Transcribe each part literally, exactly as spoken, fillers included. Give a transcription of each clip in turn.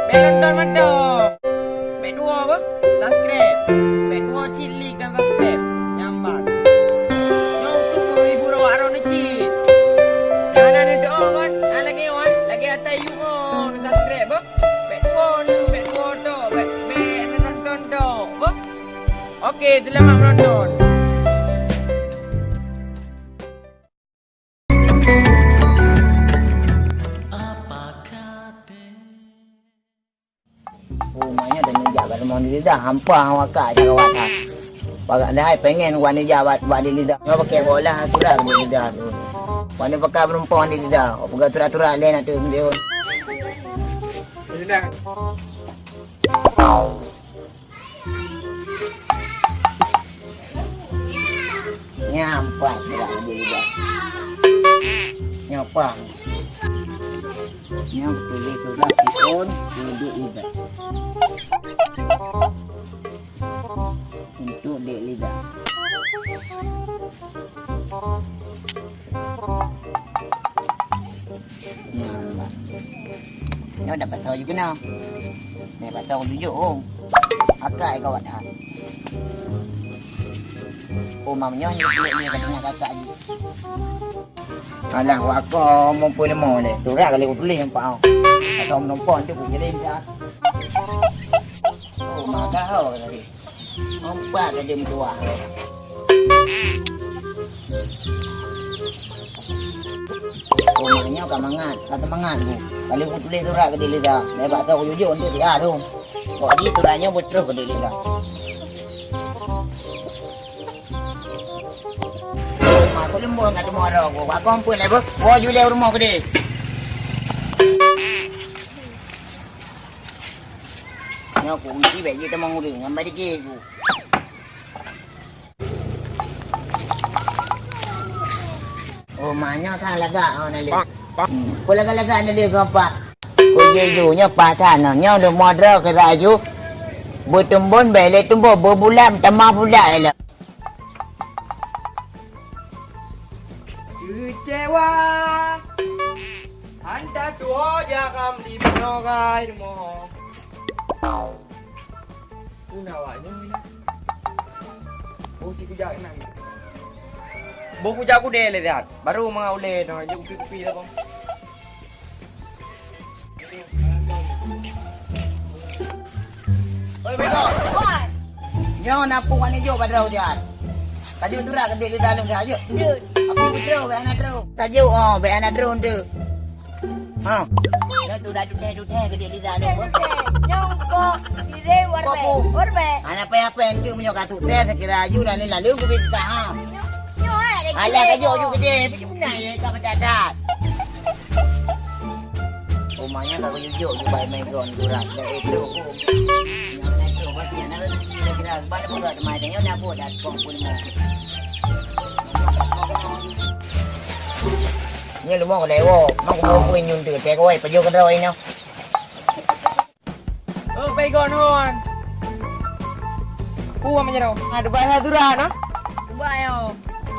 Bèk nonton mantong. Bèk tuwo beuh, subscribe. Bèk tuwo cit like dan subscribe. Nyan ban. Nyoe untuk menghibur awak droeneuh cit. Dan hana neudoa kan? Nah, lagèe nyoe, lagèe ata yue nyoe, subscribe beuh. Bèk tuwo nyoe, bèk tuwo tok, bèk, bèk nonton tok beuh. Oke, selamat menonton. Oh, maknya dah nijak kat rumah Dek Liza, hampa awak kak cakap awak tak. Pakat dah hai pengen wan nijak bak, bak Dek Liza. Nyoe pakai bola tu dah Dek Liza tu. Wan pakai berempong Dek Liza. Oh, pegang turak-turak leh nak tu sendiri. Nyan pat surat Dek Liza. Nyoe pah. Nyoe tuléh surat siôn keu Dek Liza. Untuk Dek Liza. Nyan, bah. Nyoe dapat tahu juga nah. Ni dapat tahu tujuh, oh. Akai kawat dah. Oh, mam nyoe ni boleh ni kata kakak ji. Alah, wak aku mau pun mau deh. Turak kali aku tulis nampak kau. Atau menumpang tu aku jadi dah. Oh, maka kau tadi. Nampak tadi meutuah. Rumah nyoe ka mangat, ka teumangat bu. Kali ku tuléh surat keu Dek Liza, lé bak toh kujujok untuk tiga tu. Kok di surat nyoe beutroh keu Dek Liza. Rumah ku lembong ka teumoro ku. Aku ampun lé beuh. Wo julé rumoh keu Dek. Nyoe ku uji bèk jeuet tamong ureueng nyan bak dikeu ku. Oh, ma nyoe that lagak oh naleueng. Hmm. Peue lagak-lagak naleueng keu apa? Keu jeju nyoe pasan nyoe, nyoe leumoe droe keu raju. Beutumbon bèk lé tumbon, beubulan tamah bulan lé. Keucewa. Hanta tuho jakam di pinogai rumoh. Puna awak nyoe ni. Boh cit kujak keunan. Boh kujak kudeh lé siat. Baru mangat ulèe nyoe, jeuet kupi-kupi lah, bang. Oi, Bego. Oi. Nyoe na pun wan ijo padrong siat. Tajok surat keu Dek Liza lôn siat, jeuet. Jeuet. Aku beudroe, bèk hana droe. Tajok, oh, bèk hana droe tu. Ha. Dah tu dah tuteh-tuteh keu Dek Liza tu. Tuteh, tuteh. Nyong kok kirim warbe. Kok pu? Warbe. Anak payah pen tu meunyoe ka tuteh, saya kira aju dan lalu ku bisa ha. Nyoe, nyoe, eh, dek. Alah, kirim kajok kok. Aju gede, tapi benar ya, tak mendadak. Rumahnya tak kujujok, ju bai megon kurang. Dah itu, oh. Yang itu, pasti anak tu kira-kira, balik pun tak ada mai, tengok dah apa, dah kong pun mau. Nyoe leumo keuneuk woe, mang kupeue-peue nyun teuh, teuh woe, pajoh keudroe nyoe. Oh, peugon hon. Puang meunyoe. Ah, dubai hai surat, nah. Dubai, oh.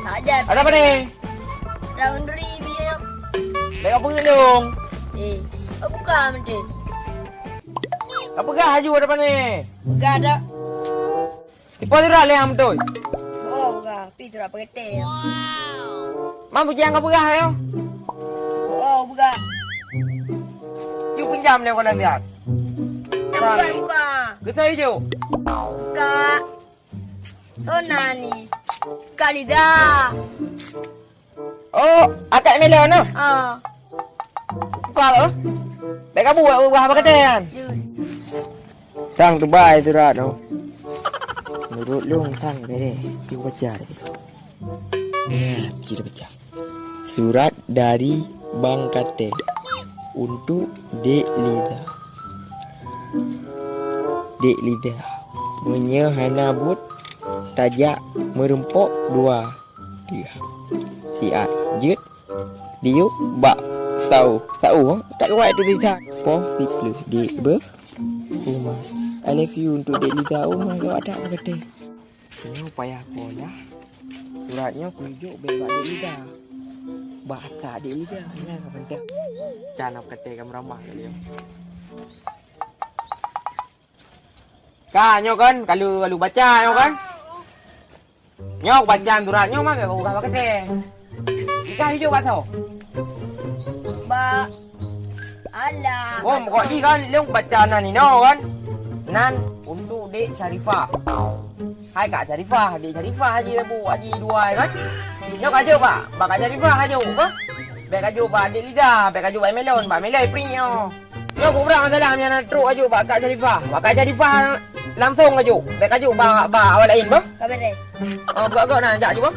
Aja. Ada apa ni? Daun duri, biar. Dah apa ngelung? Eh, oh, buka mesti. Apa gah aju ada apa ni? Buka ada. Ipo surat lé hang beutôi? Oh, peugah. Pi surat peureuté nyoe. Mam bujang ka peugah nyoe? Oh, peugah. Cu pinjam nyoe keunan siat. Buka, buka. Geutôi ju. Buka. Oh, nani. Kak Liza. Oh, akak Milo nyoe? Ah. Buka tu. Bèk kabu, buka apa kata kan? Tang tubai surat tu. Menurut lu tang deh, cuba baca deh. Ya, kita baca. Surat dari Bang Kate untuk Dek Liza. Dek Liza, meunyoe hana buet, tajak meurumpok dua. Dia. Siat jeuet diuk bak sau. Sau, eh? Tak kuat tu Liza. Poh sipleuh dek beuh. Uma. I love you untuk Dek Liza. Uma, gawat tak kata. Nyoe payah poh ya. Surat nyoe kujok bak Dek Liza. Bak atak Dek Liza. Nyan ka penting. Can aku kata kamu ramah kali ya. Ka, nyoe kan, kalu, kalu baca nyoe kan. Nyoe bacaan surat nyoe mah bèk ubah bak keude. Jika hidup bak soe? Bak Allah. Oh, pokok jih kan, lôn baca nan inoe kan. Nan untuk Dek Syarifah. Hai Kak Syarifah, Dek Syarifah haji sabu, haji dua kan. Nyoe kajok bak, bak Kak Syarifah kajok apa? Bèk kajok bak Dek Liza, bèk kajok bak Melon, bak Melon ipri nyoe. Nyoe kupeurang salam nyang na trok kajok bak Kak Syarifah. Bak Kak Syarifah langsong kajok. Bèk kajok bak, bak awak laén bah. Ka beres. Oh, gok-gok na jak ju bah.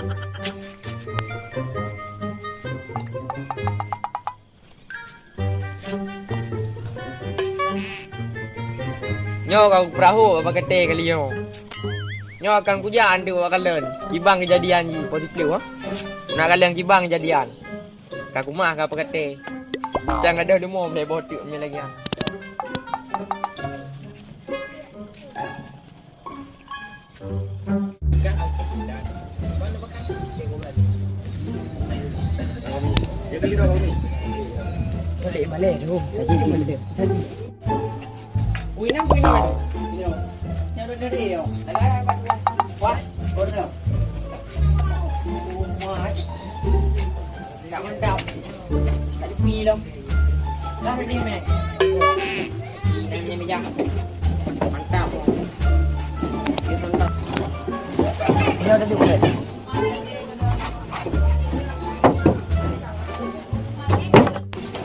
Nyoe ka peurahô bak keude kali nyoe. Nyoe akan kujak antu bak kalon. Kibang kejadian jih, po siplôh, ha? Na kalon kibang kejadian. Ka kumah ka peukaté. Cang gadôh leumo meunan boh teuk meunan lagèe nyan. Balik, balik, jom. Tadi, tadi. Kuinang, kuinang. Nyoe dari, yo. Wah, kono. Wah. Tak mantap. Tak tepi dong. Dah ready, meh. Ini meja. Mantap. Dia mantap. Ini ada juga.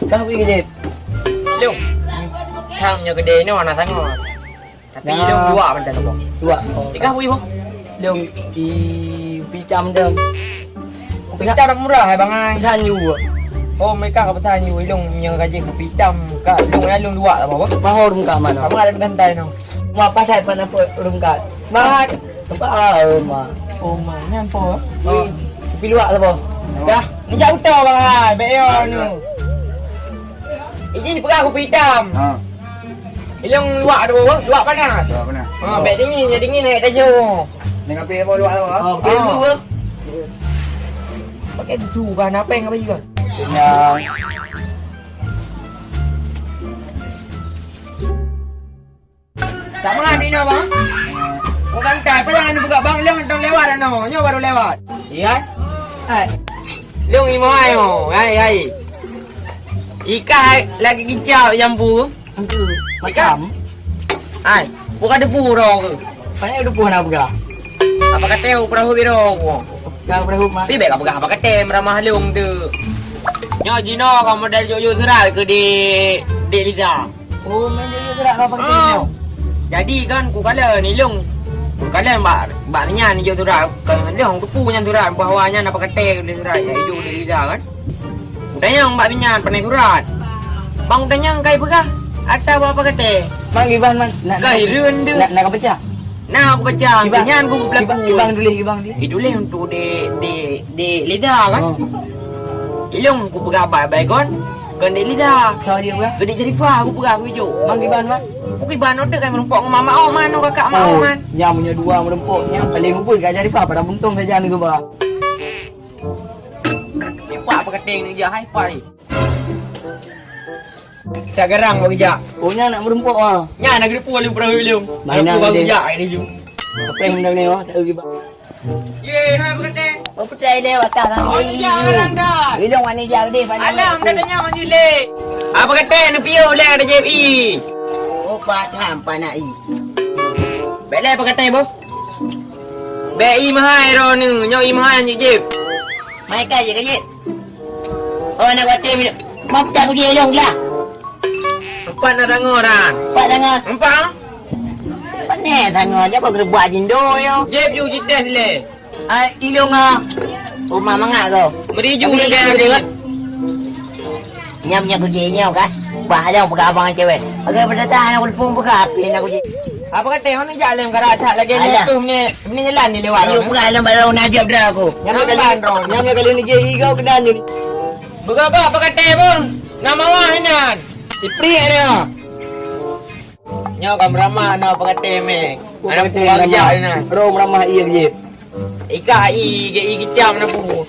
Kah bui gede. Lung. Kang nyoe gede nyoe anak sangat. Tapi lung dua benda tu. Dua. Oh. Tiga bui, Bang. Lung di pitam dong. Pitam murah, hai, Bang, ai. Pesan you. Oh, mereka ka pesan you. Lung nyoe gaji ku pitam. Ka lung ai lung dua apa, Bang? Mahor muka mana? Kamu ada santai, no. Mau apa saya pernah pun rumah. Mat. Apa, ah, rumah. Oh, ma. Nyan po. Oh. Pi luak lah, po. Dah. Ni jauh tau, Bang, hai. Bèk yo ni. Ini pegang kupi hitam. Ha. Ilong luak tu, luak panas. Luak panas. Ha, bèk dingin, ya dingin, naik tajo. Ni kapi apa luak tu, ha? Ha, kapi tu, ha. Pakai tisu kan, apa yang apa juga? Kenyang. Tak meuhan inoe, Bang. Bukan kai, peue nyang anu peugah, Bang, lôn hantom lewat inoe. Nyoe baru lewat. Iya? Hai. Lôn imoe hai, oh. Hai, hai. Ikah hai lagi kicap jampu. Macam. Hai. Bukan debu roh ke? Banyak debu nak peugah. Apa kata perahu biro ku? Pegang perahu, Mak. Tapi bèk ka peugah apa kata meramah lôn tu. Nyoe jinoe ka model jok-jok surat ke di, di Liza. Oh, main jok-jok surat kau pakai. Ah. Jadi kan, ku kala ni lôn. Ku kala bak, bak nyan jok surat. Kan lôn kupu nyan surat, bahwa nyan apa kata di surat, ya, itu di Liza kan. Ku tanyong bak nyan, pandai surat. Bang tanyong kai peugah, ata apa kata. Mang Iban, man. Nak, kai nak, reun tu. Nak, nak pecah. Nah, aku pecah. Ibang, nyan aku pelaku. Ibang, Ibang tulis, Ibang tulis. Ditulis untuk di, di, di Liza kan? Oh. Ilong aku peugah bye-bye kon. Kon di Liza. Siapa dia peugah? Gede Syarifah aku peugah aku ijok. Mang Iban, Mang. Aku Iban otak kan merumpok dengan Mama Oman, kakak Mak Oman. Nyang punya dua merumpok, nyang paling ngumpul kat Syarifah pada buntung saja ni geuba. Cepat apa kata ni dia, hai pai. Tak garang bagi jak. Oh, nyan nak meureumpok ah. Nyan nak geureumpok lé perahu lé. Mainan baru deh. Jak ni ju. Apa yang hendak ni, oh? Tak pergi, Bang. Ye, hai, apa kata? Oh, petai lé, watah nang. Oh, ni jak orang dah. Ilong wani jak deh, pandai. Alam, katanya maju lé. Apa kata? Ni piu lé, kata J F I. Oh, patah, empat nak i. Bèk lé, apa kata, Boh? Bèk i mahai ro ni, nyoe i mahai nyoe jép. Mai ka je ka jép. Oh, nak kuatir minum. Mau pecah kudir long lah. Empat na tangoe ran. Empat tangoe. Empat? Pané tangoe, siapa gerebuak jindo yo? Jép ju jites lé. Ai, ilong ah. Uma mangat ko. Meri ju ni dah. Nyam nyan kuji nyoe kah? Bah, ada peugah abang cewek. Agak berdasar anak ulpung peugah api nak kuji. Apa kata hon jak lem garak tak lagi ni tu ni ni jalan ni lewat. Ayo peugah lem baru nak ajak bra aku. Nyam kali nyam kali ni je igau kedan ni. Beugah apa kata bang? Nama wah inan. Ipri ada. Nyoe ka meuramah na apa kata meh. Anak buah jak inan. Ro meuramah iya je. Ika i ge i kicam na pu.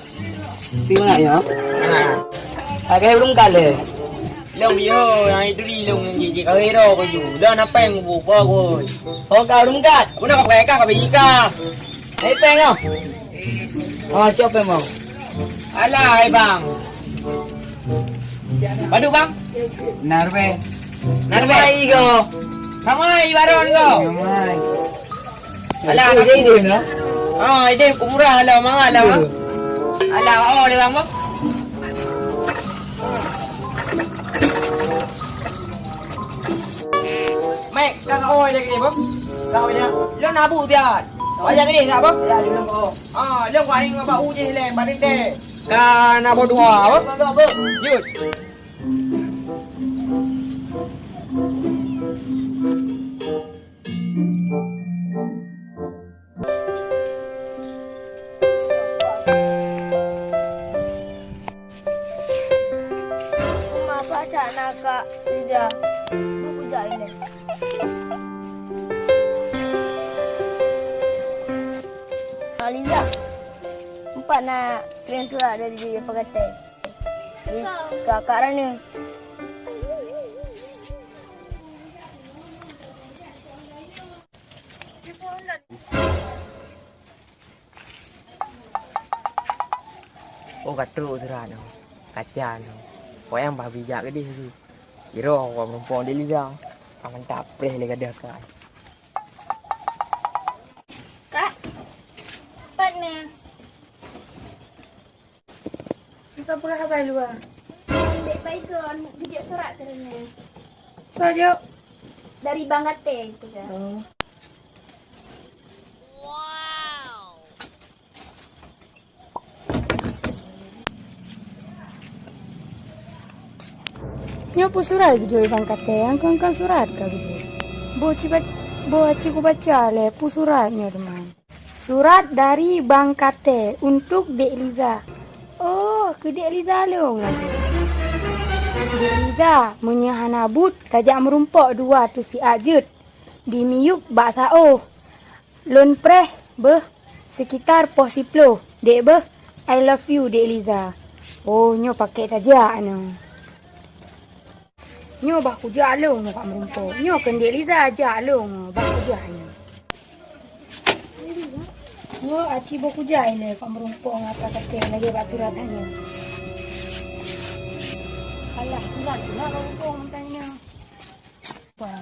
Pi mana ya? Ha. Agak belum kale. Lôn yo, nyang itu di lôn jih, jih kawé ro ko ju. Dah na péng bu po ko. Oh, ka ureueng kat. Guna pakai ka ka biji ka. Hai péng oh. Oh, cok péng mau. Alah, hai bang. Padu bang? Narbe. Narbe. Mai go. Kamai baron go. Kamai. Alah, alah. Idéh, idéh, nah. Ah, idéh ku murah lah, mangat lah, bang. Alah, oh, lé bang, bang. Mek, ka kau idéh gini, bang. Kau idéh. Lo nabu biar. Wajah gini, tak, bang? Ya, di belakang. Ah, lo wahing bak uji lé, barin deh. Ka na bo dua, bang. Bang, bang, bang. Yud. Uma pat that na Kak Liza? Bukujak ilée. Kak Liza, empat na kirim surat dari dia pakai teks. Kakak Rani. Oh, ka trok surat nyoe. Kaca nyoe. Pokoknya bah bijak keudeh laju. Iro awak meureumpok di Liza. Ka mantap preh lé gadoh sekarang. Kak, pat na. Masa peugah haba luwa? Dek Pai Kon, geujok surat keu Rene. Soe jok? Dari Bang Gateng, peugah. Oh. Nyoe peue surat geujok Bang Gateng, nyang kon-kon surat ka geujok. Boh cibat, boh aci kubaca lé, peue surat nyoe teuma. Surat dari Bang Kate untuk Dek Liza. Oh, keu Dek Liza lôn lagèe. Dek Liza, meunyoe hana buet, kajak meurumpok dua teusiat jeuet di miyueb bak saôh. Lôn preh beuh sekitar poh siploh, dek beuh. I love you, Dek Liza. Oh, nyoe pakèk tajak nyoe. Nyoe bah kujak lôn nyoe Kak Meureumpok. Nyoe keuneuk Liza jak lôn nyoe bah kujak nyoe. Nyoe aci boh kujak ilèe Kak Meureumpok ngon Kak Katèe lagèe bak surat nyoe. Alah, surat pula Kak Meureumpok mantong nyoe. Wah.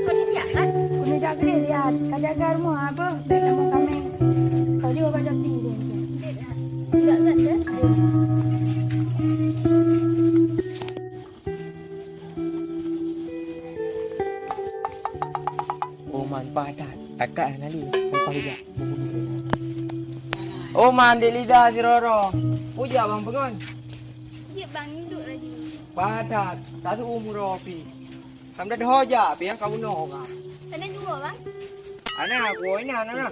Kau ni jak kan? Kau ni jak ni lihat. Kau jaga rumah apa? Dah sama kami. Kau juga baca pi dia. Enggak, enggak, enggak. Oh, man, padat. Takat hana lé. Sampah juga. Oh, man, Dek Liza siroro. Puja bang pengon. Jeuet bang, duduk laju. Padat, tak tu umur opi. Kamu dah doh jak, pi yang kamu noh ka. Ada dua bang. Ana, aku ina, ana.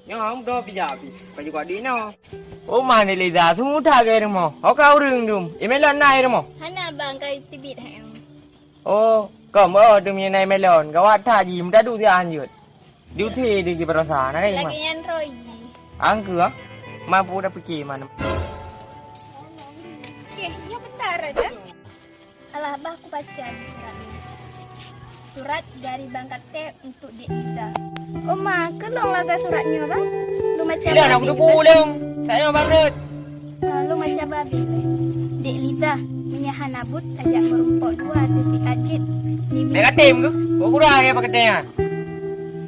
Nyoh kamu doh pi jak pi. Baju kau di ina. Oh, mana Liza, semua tak ke rumah. Oh, kau urung dum. Imelon na rumah. Hana bang, kau tibit hai. Oh, kau mau dum yang naik melon. Gawat tak ji, mudah duit dia anjut. Duit di di perasaan, ada yang Lagi mana? Yang Roy. Angka, ah? Mampu dah fikir mana? Okey, nyoe bentar aja. Alah, bah aku baca ni surat ni. Surat dari Bang Katep untuk Dek Liza. Oma, keu lôn lagak surat nyoe, Bang? Lôn baca Sila nak habéh, kutupu Bang. Lôn. Tak payah banget. Ah, lôn baca habéh, Bang. Dek Liza, meunyo hana buet, kajak meurumpok dua, teuti ajit. Dek Katep ke? Kok kurang ya pakai tanya?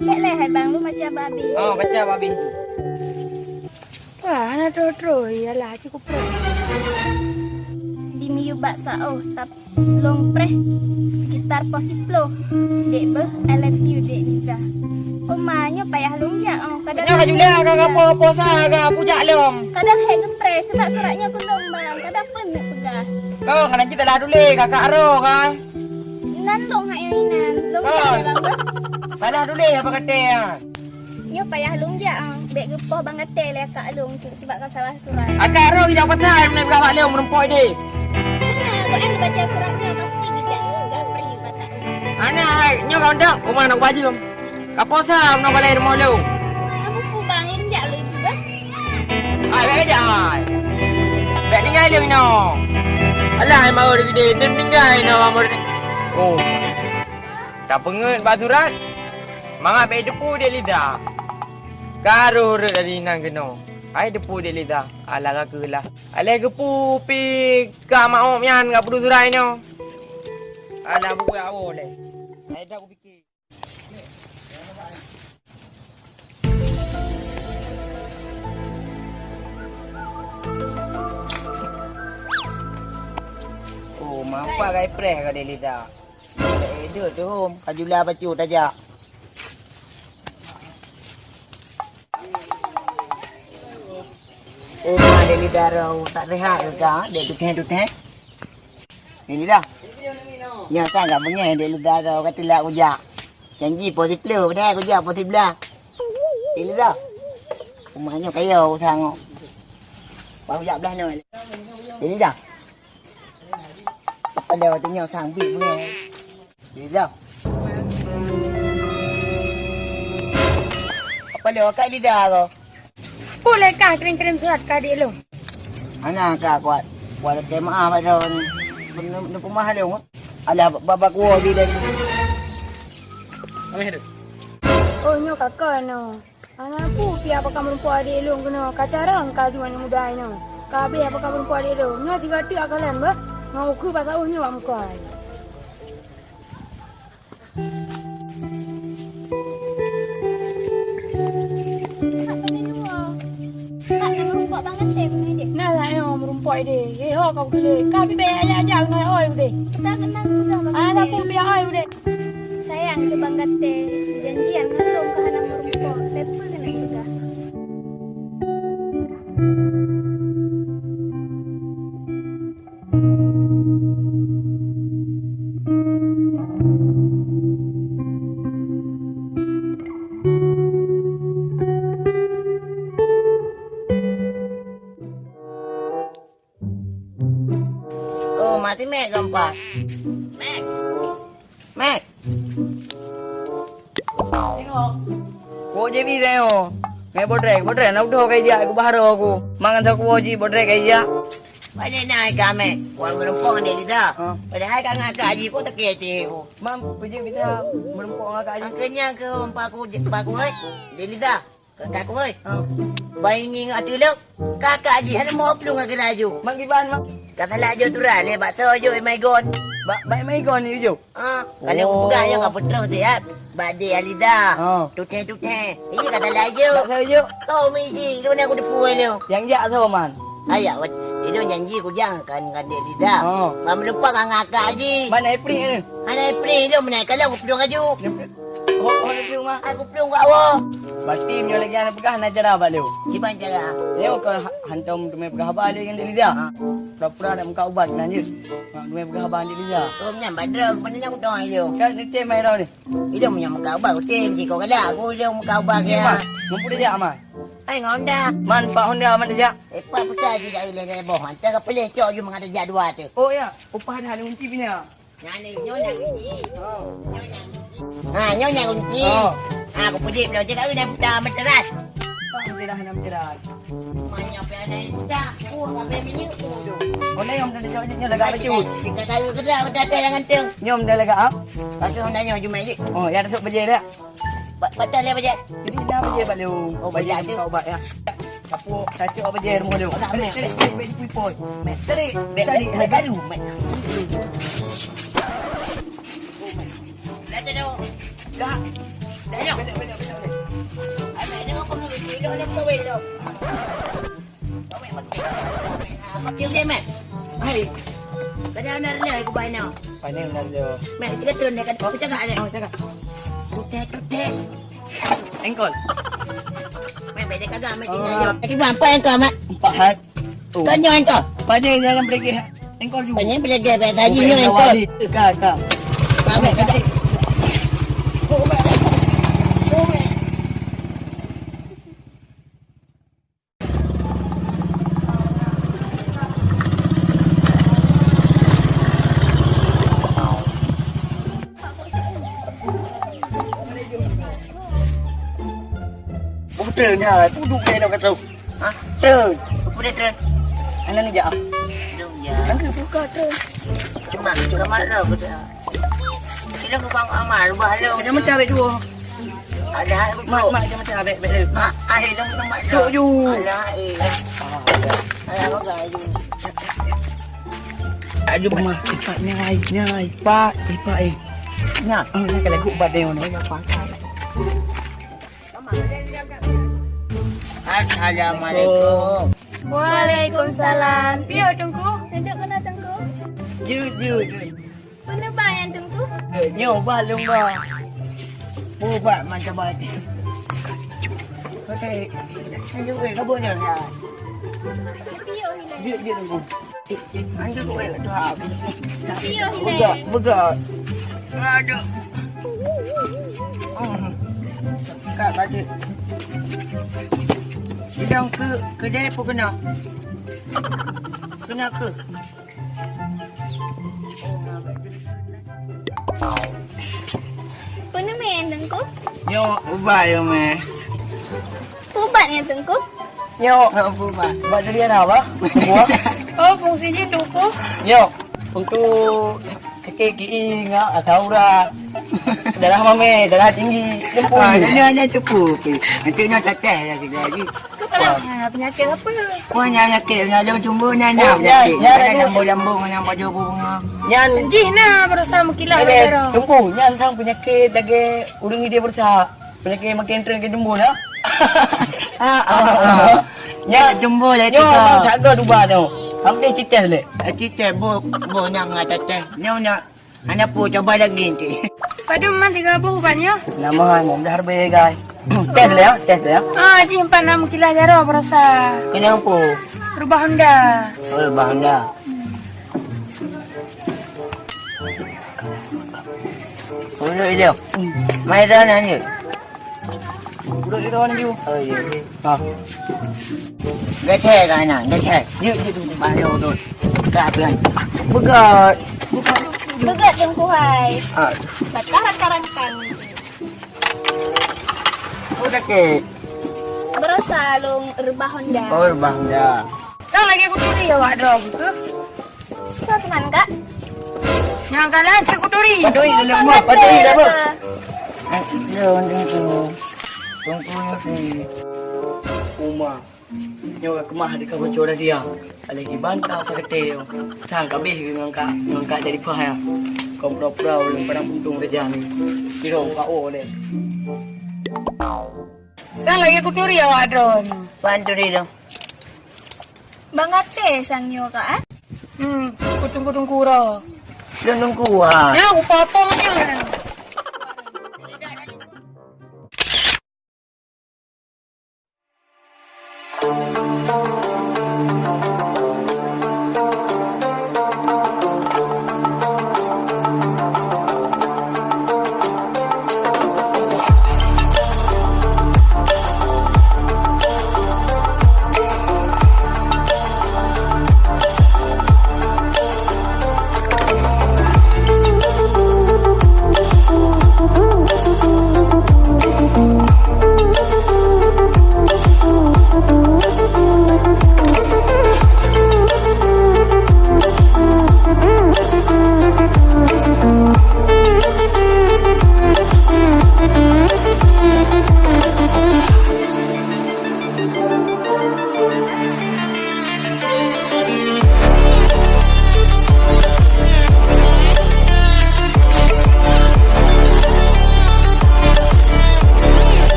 Lek leh, hai Bang, lôn baca habéh. Oh, baca habéh. Wah, hana troh-troh, iyalah, cukup troh. Di miyueb bak saôh, tap lôn preh sekitar poh siploh. Dek beuh, I love you, Dek Liza. Oma, nyoe payah lôn jak, oh, kadang Nyoe ka jula, ka, ka, po, po sa, ka, pujak lôn. Kadang hek geupreh, seubab surat nyoe keu lôn, Bang. Kadang pun nak peugah. Kau, kadang cit lah dulu, kakak roh, kan? Nan lôn hak nyang inan. Lôn Kau. Salah dulu, apa kata ya? Nyoe payah lôn jak, ah. Bèk geupoh Bang Katep lé akak lôn, cit, sebab ka salah surat. Akak roh jak pasai, meunan peugah bak lôn meurumpok deh. Hana, kok eh baca surat nyoe, pasti geujak, geujak preh bak akak lôn. Hana, hai, nyoe kau ndak, rumah anak bajum. Ka poh sa, meunan balai rumoh lôn. Aku pu Bang, lôn jak Bèk kajak hai. Bèk tinggai lé inoe. Alah, hai mawö geude, tem tinggai inoe mawö. Oh. Tapeungeuet bak surat. Mangat bèk teupeu Dek Liza. Ka rhot-rhot dari inan keunoe. Hai teupeu Dek Liza. Alah ka keuh lah. Alah geupeu pi ka mawöb nyan ka peuduek surat inoe. Alah buku awö lé. Hai dah kupikir. Oh, mampa gai preh ka Dek Liza. Eh, deuh tu, hom. Ka jula bacut tajak. Oh, ma Dek Liza ro, tak sehat ke ka, Dek tuteh-tuteh? Dek Liza. Nyoe sang ka beungèh Dek Liza ro ka teulak kujak. Janji poh siplôh, padahai kujak poh siblaih. Dek Liza. Uma nyoe kaya usaha ngo. Baru jak blah nyoe. Dek Liza. Pada waktu nyoe sang bit beungèh. Dek Liza. Apa dia Kak Liza ko? Peue lé kah kirim-kirim surat keu adék lôn? Hana ka kuat. Kuat lakèe meu'ah bak droeneuh. Neupeumaha lôn. Alah, ba-, ba-, bakuwoe jih dari. Oh, nyoe kakak nyoe. Hana peue pihak pakon meurumpok adék lôn keunoe. Ka carông ka laju aneuk muda nyoe. Ka habéh pakon meurumpok adék lôn. Nyoe sigoe teuk akalon beuh. Ngon ukeue bak saôh nyoe bak muka. Nah lah nyoe meurumpok idéh. Eh, ho ka udeh. Ka pih bèk aja-aja ngon oi udeh. Ka keunong peugah bang. Ah, sapeue biak oi udeh. Sayang keu bang gaté, janjian ngon lôn ka hana meurumpok. Leupeu keuneuk peugah. Oh, mati mek gampang. Mek. Mek. Tengok. Wo je bi tengok. Ngai bodrek, bodrek na udah kai jak ku baharo aku. Mangan sa ku wo ji bodrek kai jak. Pada na ka mek. Wa meureumpok ni kita. Ha. Padahai ka ngakak ji ko tak kete ko. Mam, pujik bisa meureumpok ngakak ji. Angkanya ke empat ku, empat ku, eh. Dia lidah. Kakak ku, oi. Ha. Bai ngieng ateueh lom. Kakak jih hana meuho plueng keu laju. Mak kiban, Mak? Ka salah jok surat lé bak soe jok Maigon. Bak, bak Maigon ni jok? Ha, kalau aku peugah jok ka peutroh siat. Bak Dek Aliza. Ha. Tuteh-tuteh. Ini ka salah jok. Bak soe jok? Kau miji, di mana aku tepui lom? Yang jak soe, Man? Ayak, wat-, itu janji ku jang kan, kan Dek Aliza. Ha. Ka meulumpah ngon kakak jih. Mana Iprik ni? Mana Iprik tu, mana kalau aku plueng laju. Oh, oh, dia peuleueh, Mak. Aku peuleueh kat awak. Berarti meunyoe lagèe nyan peugah na cara bak lôn. Kiban cara? Nyoe ka ha-, hantom teumé peugah haba lé ngon Dek Liza. Ha. Pura-pura dak muka ubat nan jeuet. Mak teumé peugah haba Dek Liza. Oh, nyan badra, keupeue nyan kutong ayo. Kan neutem mai rau ni. Ilong meunyoe muka ubat, kutem siko galak. Aku ilong muka ubat ya. Mak, mumpung dia jak, Mak. Ai, ngon Honda. Man, pak Honda man jak. Eh, pak pecah je dak ilèe boh. Hantar ka peleh cok ju mangat jak dua tu. Oh ya, upah dah ni kunci punya. Nyan ni, nyoe nyang kunci. Oh. Nyoe nyang kunci. Ha, nyoe nyang kunci. Oh. Ha, aku peudik belom cakap, "Ui, dah buta, meteras." Pak, meteras, dah meteras. Manyap ya, dah buta. Oh, habis minyak tu. Boleh yang dah dicocok ni lagak baju. Kita tahu kerja, udah ada yang nganteng. Nyom dah lagak, ah? Pakai Honda nyoe, jumai je. Oh, ya, masuk bejel dah. Ba-, patah lé bejel. Jadi dah bejel bak lôn. Oh, bejel tu. Kau bak ya. Kapok, kacok apa je rumah dia? Agak mek. Tarik, tarik, tarik, tarik, tarik. Mek, tarik, tarik, tarik, tarik, mek. Dah, dah, dah. Dah. Dah, dah. Amek, dah, apa kau? Dah, dah, kau, dah. Kau, mek, mek. Kau, mek, mek. Hai. Kau dah, dah, dah, aku bayar, no. Pandai benar dia. Mek, kita turun dia kan. Oh. Kita cakap dia. Oh, cakap. Tutek, tutek. Engkol. Mek, mek, dia kagak, mek, tinggal dia. Lagi berapa engkol, Mek? Empat hat. Oh. Kan nyoe engkol? Pandai jangan belegeh engkol juga. Pandai belegeh, mek, tadi nyoe engkol. Ka, ka. Mek, mek, mek. Hotel nya, tu duduk dia nak kata. Ha? Trön. Apa dia, Trön? Anak ni jak. Dong ya. Angkat buka, Trön. Cuma kamar dah betul. Sila ku bang Amar, bah lo. Macam-macam abek dua. Ada hal Mak, betul. Mak, macam-macam abek, abek dia. Mak, akhir dong tempat Cok tu. Ju. Alah, eh. Alah, bagai ju. Aduh, Mak, cepat nyai, nyai, Pak, cepat, eh. Nah, oh, nak kena gubah dia ni, apa? Assalamualaikum. Waalaikumsalam. Piye, Teungku? Duduk keunoe, Teungku. Jeuet, jeuet, jeuet. Peue neuba nyan, Teungku? Eh, nyoe bah lôn ba. Ubat mantap bacut. Okey. Lanjut, weh, kabut nyan, ya. Piye, Teungku? Jeuet, jeuet, Teungku. Lanjut, weh, tu, ha. Piye, Teungku? Beugöt, beugöt. Aduh. Hmm. Kat bacut. Sidang ke, kedai pun kena. Kena ke? Peue nyan, Teungku? Nyoe ubat nyoe, meh. Ubat nyan, Teungku? Nyoe. Ha, ubat. Ubat dari hana, bah? Buah. Oh, fungsi jih, Teungku. Nyoe. Untuk sakit kiéng, asam urat. Darah mamèh, darah tinggi. Jemput. Ah, nyoe, nyoe cukup. Nanti nyoe teteh lagi, lagi. Kepala, ha, penyakit apa? Oh, nyan penyakit, nyan ada tumbuh, nyan, nyan Oh, penyakit. Nyan, nyan, Ada nyan. Lambung-lambung, nyan baju bunga. Nyan. Jih na berusaha meukilah Ada, darah. Teungku, nyan sang penyakit lagi ureueng dia berusaha. Penyakit makin trön ke tumbuh dah. Ah, ah, ah. Nyan tumbuh dah Nyoe tiga. Abang tak ada dua nyoe. Hampir cites leh. Eh, cites, boh, boh nyan ngat teteh. Nyoe nak Hana peue, coba lagi nanti. Padum man tiga boh ubat nyoe? Nama hai, mudah harbe, guys. Tes dulu ya, tes dulu ya. Ah, jih empat enam kilo jaroe berasa. Kenapa? Rubah Honda. Oh, rubah Honda. Dulu dia. Mai dah nanya. Duduk di ruang ni. Oh, iya, iya. Ha. Gacor kan, nak? Gacor. Yuk, yuk, yuk. Baru tu. Ka, pelan. Pegat. Pegat, Teungku hai. Ah. Batara karangkang. Oh, sakit. Berasa lôn rubah Honda. Oh, rubah Honda. Kan lagi aku turi awak droe tu. Soe teuma, Kak? Nyang kalah cit kuturi. Kuturi dalam buah, kuturi dalam buah. Eh, dia orang tu. Tunggu nanti. Uma. Nyoe ka keumah di kawan cura dia. Alai iban ka apa kata dia. Sang kabeh ngon kak, ngon kak dari pah ya. Kau pura-pura ulun padang untung saja ni. Kira ka oh deh. Sang lagi kuturi awak droe ni. Pan turi tu. Bang Ate sang nyoe ka, eh? Hmm, kutung-kutung kuro. Lôn nunggu ha. Ya, kupotong nyoe.